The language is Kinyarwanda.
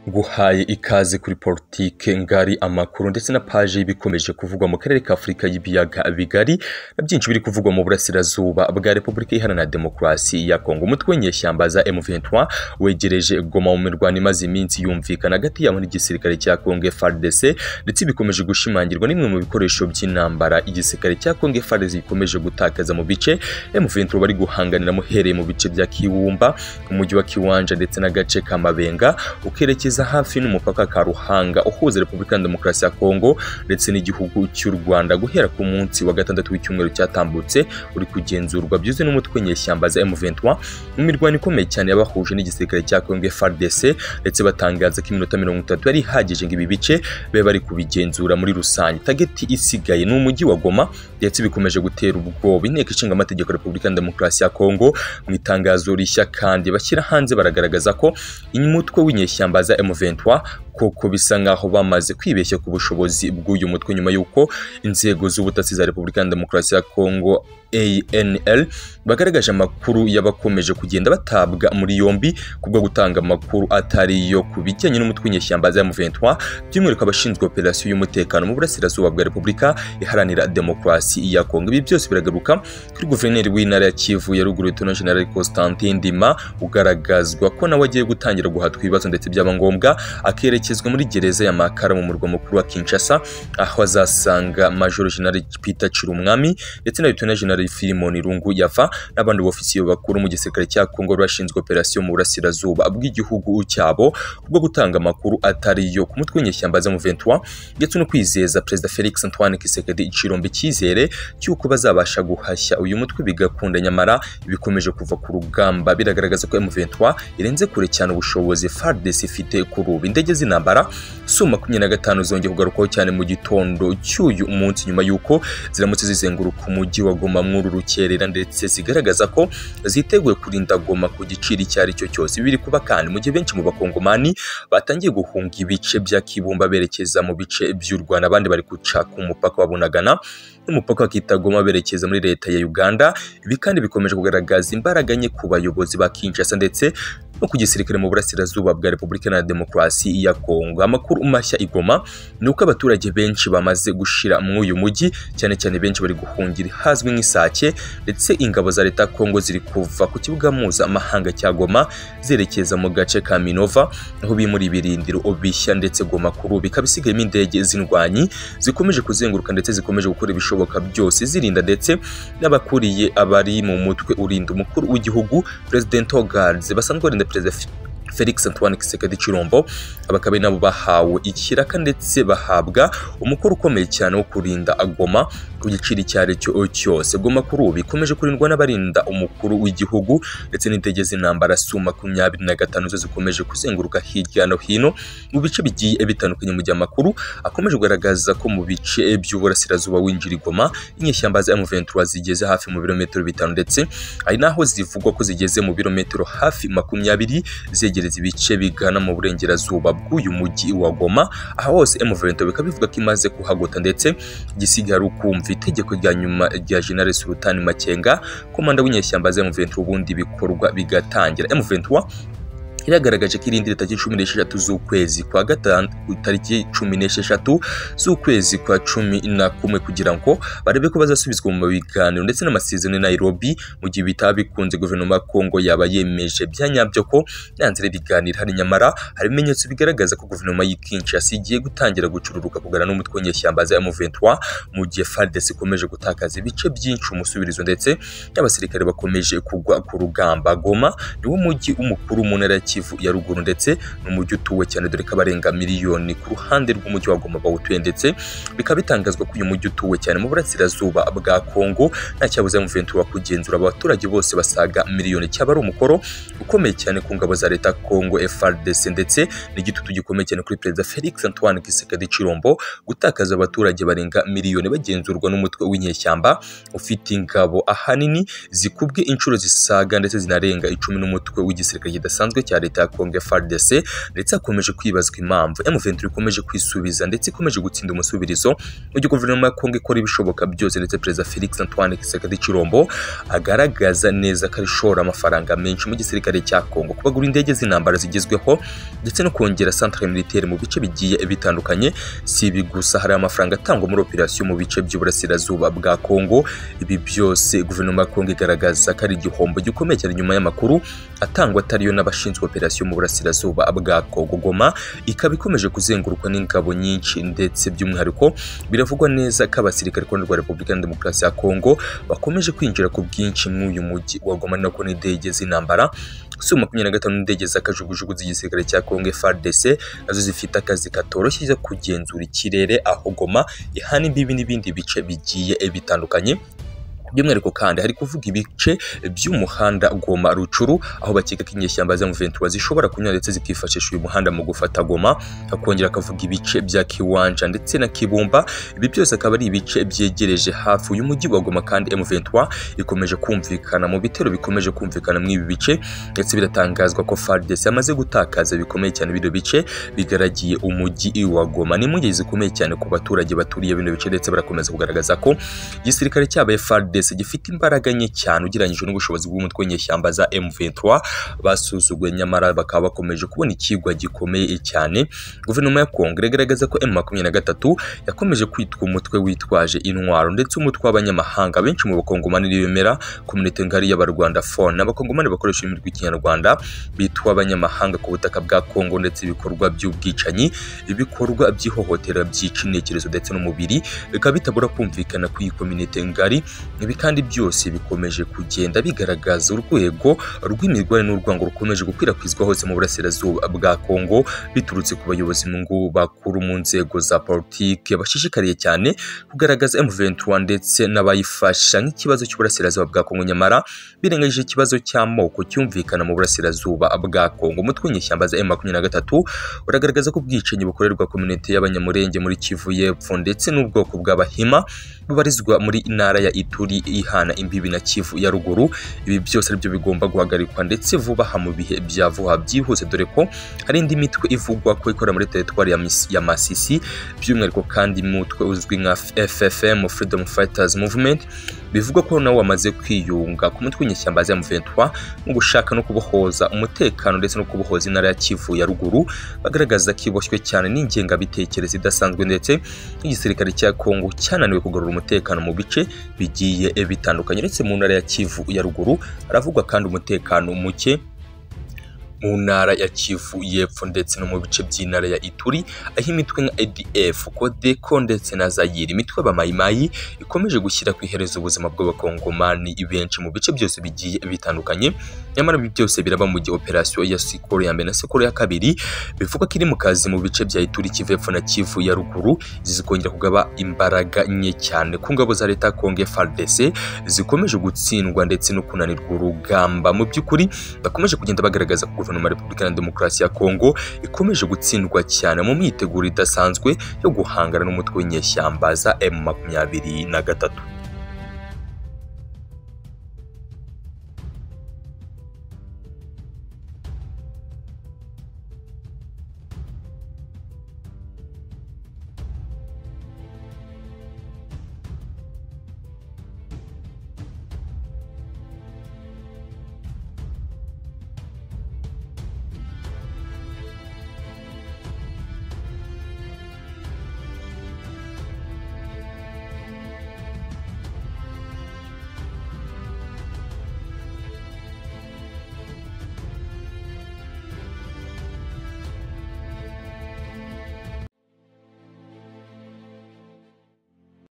Nguhaye ikaze kuri politike ngari amakuru ndetse na paje y'ibikomeje kuvugwa mu karere ka Afurika y'ibiyaga bigari na byinshi biri kuvugwa mu burasirazuba bwa Repubulika Iharanira Demokarasi ya Kongo. Umutwe w'inyeshyamba za M23 wegereje Goma mu mirwano imaze iminsi yumvikana hagati yabo n'igisirikare cya Kongo FARDC, ndetse bikomeje gushimangirwa n'imwe mu bikoresho by'intambara igisirikare cya Kongo FARDC gikomeje gutakaza mu bice M23 bari guhanganira muhereye mu bice bya Kiwumba, umujyi wa Kiwanja ndetse n'agace ka Mabenga ukerekeza hafi n'umupaka ka Ruhanga uhuza Repubulika ya Demokarasi ya Kongo ndetse n'igihugu cy'u Rwanda. Guhera ku munsi wa gatandatu w'icyumweru cyatambutse uri kugenzurwa byuzuye n'umutwe w'inyeshyamba za M23 mu mirwano ikomeye cyane yabahuje n'igisirikare cya Kongo FARDC, ndetse batangaza ko iminota 30 yari ihagije ngo ibi bice be bari kubigenzura muri rusange. Tageti isigaye ni umujyi wa Goma, ndetse bikomeje gutera ubwoba inteko ishinga amategeko Repubulika ya Demokarasi ya Kongo. Mu itangazo rishya kandi bashyira hanze baragaragaza ko umutwe w'inyeshyamba za M23 koko bisa nkaho bamaze kwibeshya ku bushobozi bw'uyu mutwe nyuma y'uko inzego z'ubutasi za Repubulika ya Demokarasi ya Kongo ANL bagaragaje amakuru y'abakomeje kugenda batabwa muri yombi kubwo gutanga amakuru atari yo ku bijyanye n'umutwe w'inyeshyamba za M23, by'umwihariko abashinzwe operasiyo y'umutekano mu burasirazuba bwa Repubulika Iharanira Demokarasi ya Kongo. Ibi byose biragaruka kuri guverineri w'intara ya Kivu ya ruguru Lieutenant General Constantin Ndima, ugaragazwa ko nawe agiye gutangira guhatwa ibibazo ndetse byaba ngombwa akerekezwa muri gereza ya Makara mu murwa mukuru wa Kinshasa, aho azasanga Major General Peter Chirumwami ndetse na Lieutenant General Filimon Rungu Yava n'abandi bofisiye bakuru mu gisirikare cya Kongo bashinzwe operasiyo mu burasirazuba bw'igihugu cyabo kubwo gutanga amakuru atari yo ku mutwe w'inyeshyamba za M23, ndetse no kwizeza Perezida Felix Antoine Tshisekedi Tshilombo icyizere cy'uko bazabasha guhashya uyu mutwe bigakunda. Nyamara ibikomeje kuva ku rugamba biragaragaza ko M23 irenze kure cyane ubushobozi FARDC ifite kuri ubu. Indege z'intambara Su 25 zongeye kugarukwaho cyane mu gitondo cy'uyu munsi nyuma y'uko ziramutse zizenguruka umujyi wa Goma mw'uru rukerera, ndetse zigaragaza ko ziteguye kurinda Goma ku giciro icyo ari cyo cyose. Biri kuba kandi mu gihe benshi mu bakongomani batangiye guhunga ibice bya Kibumba berekeza mu bice by'u Rwanda, abandi bari guca ku mupaka wa Bunagana n'umupaka wa Kitagoma berekeza muri leta ya Uganda. Ibi kandi bikomeje kugaragaza imbaraga nke ku bayobozi ba Kinshasa ndetse no ku gisirikare mu burasirazuba bwa Repubulika na Demokarasi ya Kongo. Amakuru mashya i Goma ni uko abaturage benshi bamaze gushira muri uyu mujyi, cyane cyane benshi bari guhungira hazwi nk'Isake, ndetse ingabo za leta Kongo ziri kuva ku kibuga mpuzamahanga cya Goma zerekeza mu gace ka Minova aho bimuri ibirindiro bishya, ndetse Goma kuri ubu ikaba isigayemo indege z'indwanyi zikomeje kuzenguruka ndetse zikomeje gukora ibishoboka byose zirinda ndetse n'abakuriye abari mu mutwe urinda umukuru w'igihugu President Guards basanzwe barinda Perezida Felix Antoine Tshisekedi Tshilombo. Abakabe nabo bahawe ikiraka ndetse bahabwa umukoro ukomeye cyane wo kurinda Goma ku giciro icyo ari cyo cyose. Goma kuri ubu ikomeje kurindwa n'abarinda umukuru w'igihugu ndetse n'indege z'intambara Su 25 zo zikomeje kuzenguruka hirya no hino mu bice bigiye bitandukanye, mu gihe amakuru akomeje kugaragaza ko mu bice by'uburasirazuba winjira Goma inyeshyamba za M23 zigeze hafi mu birometero 5, ndetse ari naho zivugwa ko zigeze mu birometero hafi 20 zegereza ibice bigana mu burengerazuba bw'uyu mujyi wa Goma. Aha hose M23 bikaba bivuga ko imaze kuhagota, ndetse igisigaye ari ukumva itegeko rya nyuma rya General Sultan Makenga, komanda w'inyeshyamba za M23, ubundi bikorwa bigatangira. M23 iragaragaje ko irindi tariki 16 z'ukwezi kwa gatanu, tariki 16 z'ukwezi kwa 11, kugira ngo barebe ko bazasubizwa mu biganiro ndetse n'amasezerano i Nairobi. Mu gihe bitaba bikunze, guverinoma ya Kongo yaba yemeje bya nyabyo ko yanze ibiganiro hari, nyamara hari ibimenyetso bigaragaza ko guverinoma y'i Kinshasa igiye gutangira gucururuka kugana n'umutwe w'inyeshyamba za M23, mu gihe FARDC ikomeje gutakaza ibice byinshi umusubirizo ndetse n'abasirikare bakomeje kugwa ku rugamba. Goma niwo mujyi umukuru mu ntara ya Kivu ya ruguru, ndetse n'umujyi utuwe cyane dore ko abarenga miliyoni ku ruhande rw'umujyi wa Goma bawutuye, ndetse bikaba bitangazwa ko uyu mujyi utuwe cyane mu burasirazuba bwa Kongo nta cyabuze M23 kugenzura abaturage bose basaga miliyoni. Cyaba ari umukoro ukomeye cyane ku ngabo za leta Kongo FARDC, ndetse n'igitutu gikomeye cyane kuri Perezida Felix Antoine Tshisekedi Tshilombo gutakaza abaturage barenga miliyoni bagenzurwa n'umutwe w'inyeshyamba ufite ingabo ahanini zikubwe inshuro zisaga ndetse zinarenga 10 n'umutwe w'igisirikare kidasanzwe cya leta ya Congo FARDC, ndetse hakomeje kwibazwa impamvu M23 ikomeje kwisubiza ndetse ikomeje gutsinda umusubirizo mu gihe guverinoma ya Congo ikora ibishoboka byose, ndetse Perezida Felix Antoine Tshisekedi Tshilombo agaragaza neza ko arishora amafaranga menshi mu gisirikare cya Congo kubagura indege z'intambara zigezweho ndetse no kongera centre militaire mu bice bigiye bitandukanye. Si ibi gusa, hari amafaranga atangwa muri operation mu bice by'uburasirazuba bwa Congo. Ibi byose guverinoma ya Congo igaragaza ko ari igihombo gikomeye cyane nyuma y'amakuru atangwa atariyo n'abashinzwe operation mu burasirazuba bwa Congo. Goma ikaba ikomeje kuzengurukwa n'ingabo nyinshi, ndetse by'umwihariko biravugwa neza ko abasirikare rwa Repubulika ya Demokarasi ya Congo bakomeje kwinjira ku bwinshi mw'uyu mujyi wa Goma, nako n'indege z'intambara Su 25 n'indege z'akajugujugu z'igisirikare cya Congo FARDC nazo zifite akazi katoroshye kugenzura ikirere aho Goma ihana imbibi n'ibindi bice bigiye bitandukanye. By'umwihariko kandi hari kuvuga ibice by'umuhanda Goma Rucuru, aho bakeka ko inyeshyamba za M23 zishobora kunyura ndetse zikifashisha uyu muhanda mu gufata Goma. Hakongera akavuga ibice bya Kiwanja ndetse na Kibumba. Ibi byose akaba ari ibice byegereje hafi uyu mujyi wa Goma, kandi M23 ikomeje kumvikana mu bitero bikomeje kumvikana mu ibi bice, ndetse biratangazwa ko FARDC yamaze gutakaza bikomeye cyane bino bice bigaragiye umujyi wa Goma. Ni impungenge zikomeye cyane ku baturage baturiye bino bice, ndetse barakomeza kugaragaza ko igisirikare cyaba FARDC gifite imbaraga nke cyane ugereranyije n'ubushobozi bw'umutwe w'inyeshyamba za M23 basuzuguye, nyamara bakaba bakomeje kubona ikigwa gikomeye cyane. Guverinoma ya Congo igaragaza ko M23 yakomeje kwitwa umutwe witwaje intwaro ndetse umutwe w'abanyamahanga. Benshi mu bakongomani bemera community ngari y'abarwanda phone n'abakongomani bakoresha ururimi rw'ikinyarwanda bitwa abanyamahanga ku butaka bwa Congo, ndetse ibikorwa by'ubwicanyi, ibikorwa by'ihohotera byica intekerezo ndetse n'umubiri bikaba bitabura kumvikana ku iyi community ngari. Ibi kandi byose bikomeje kugenda bigaragaza urwego rw'imirwane n'urwango rukomeje gukwirakwizwa hose mu burasirazuba bwa Congo, biturutse ku bayobozi ngo bakuru mu nzego za politike bashishikariye cyane kugaragaza M23 ndetse n'abayifasha nk'ikibazo cy'uburasirazuba bwa Congo, nyamara birengagije ikibazo cy'amoko cyumvikana mu burasirazuba bwa Congo. Umutwe w'inyeshyamba za M23 uragaragaza ko ubwicanyi bukorerwa community y'Abanyamurenge muri Kivu y'Epfo ndetse n'ubwoko bw'Abahima bubarizwa muri intara ya Ituri ihana imbibi na Kivu ya ruguru. Ibi byose aribyo bigomba guhagarikwa ndetse vuba aha mu bihe bya vuba byihuse, dore ko hari indi mitwe ivugwa ko ikora muri teritwari ya Masisi, by'umwihariko kandi mutwe uzwi nka FFM Freedom Fighters Movement, bivugwa ko nawo wamaze kwiyunga ku mutwe w'inyeshyamba za M23 mu gushaka no kubohoza umutekano ndetse no kubohoza intara ya Kivu ya ruguru. Bagaragaza ko iboshywe cyane n'ingengabitekerezo idasanzwe, ndetse n'igisirikare cya Congo cyananiwe kugarura umutekano mu bice bigiye bitandukanye. Ndetse mu ntara ya Kivu ya ruguru haravugwa kandi umutekano muke mu ntara ya Kivu y'Epfo ndetse no mu bice by'intara ya Ituri, aho imitwe nka ADF, Codeco ndetse na Zayiri, imitwe y'abamayimayi ikomeje gushyira ku iherezo ubuzima bw'abakongomani benshi mu bice byose bigiye bitandukanye. Nyamara ibi byose biraba mu gihe operation ya Sikoro ya mbere na Sikoro ya kabiri bivugwa ko iri mu kazi mu bice bya Ituri, Kivu y'Epfo na Kivu ya ruguru, zikongera kugaba imbaraga nke cyane ku ngabo za leta Congo FARDC zikomeje gutsindwa ndetse no kunanirwa urugamba. Mu by'ukuri bakomeje kugenda bagaragaza ko guverinoma ya Repubulika ya Demokarasi ya Kongo ikomeje gutsindwa cyane mu myiteguro idasanzwe yo guhangana n'umutwe w'inyeshyamba za M23.